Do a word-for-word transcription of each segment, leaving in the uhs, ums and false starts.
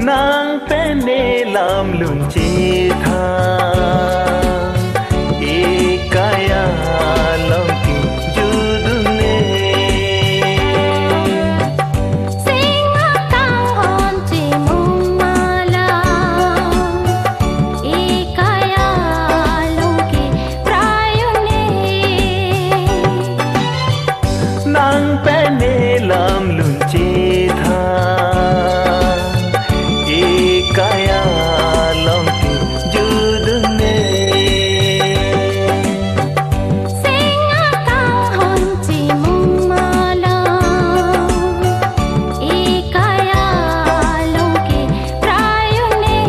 Nang pen ne lam lun chethan, ekai along kejut un-e. Sing akanghon chemung malang, ekai along keprai un-e. Nang pen ne lam lun chethan, ekai along kejut un-e. Sing akanghon chemung malang, ekai along keprai un-e.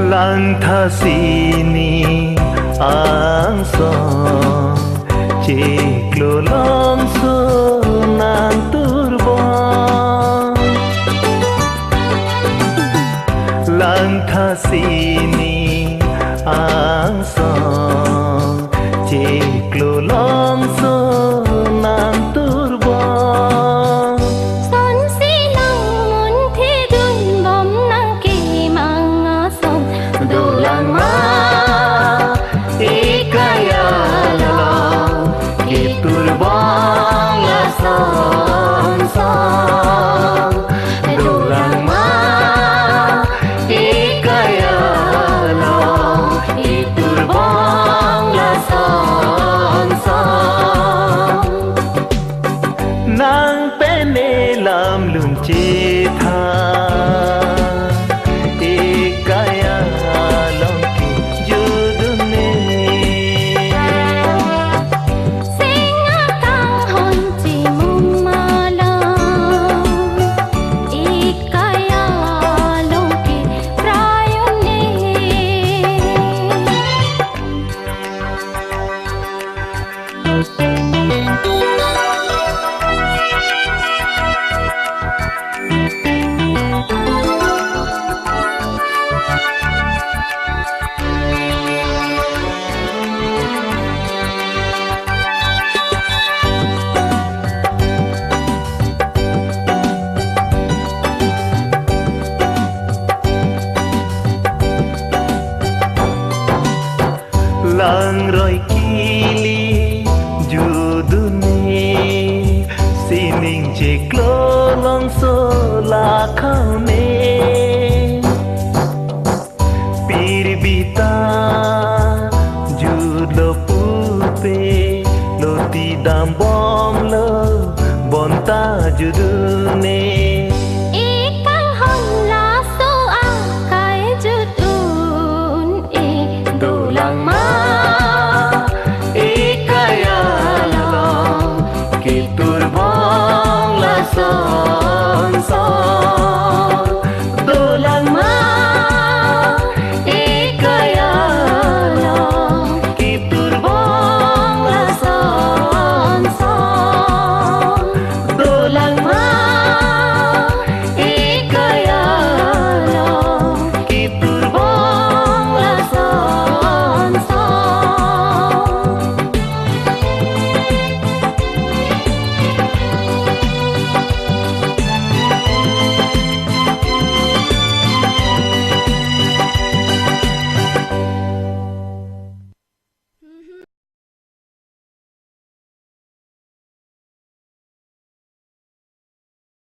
Langtha sining angsong chiklo longso nang turbon. Langtha sining angsong chiklo longso nang turbon. Sonsi nang munthi dunbom nang kemang ason dolang ma, ekai along keturbon lason son. Dolang ma, ekai along keturbon lason son. Nang pen ne lam lun chethan, ekai along kejut un-e. Sing akanghon chemung malang, ekai along keprai un-e. Langroi kili jut un-e, sining chiklo longso lakhang ne. Pirbi ta jutlo pupe, loti dambomlo bonta jut un-e. Ekanghon laso akai jut un-e. Dolang ma, ekai along keturbon lason son.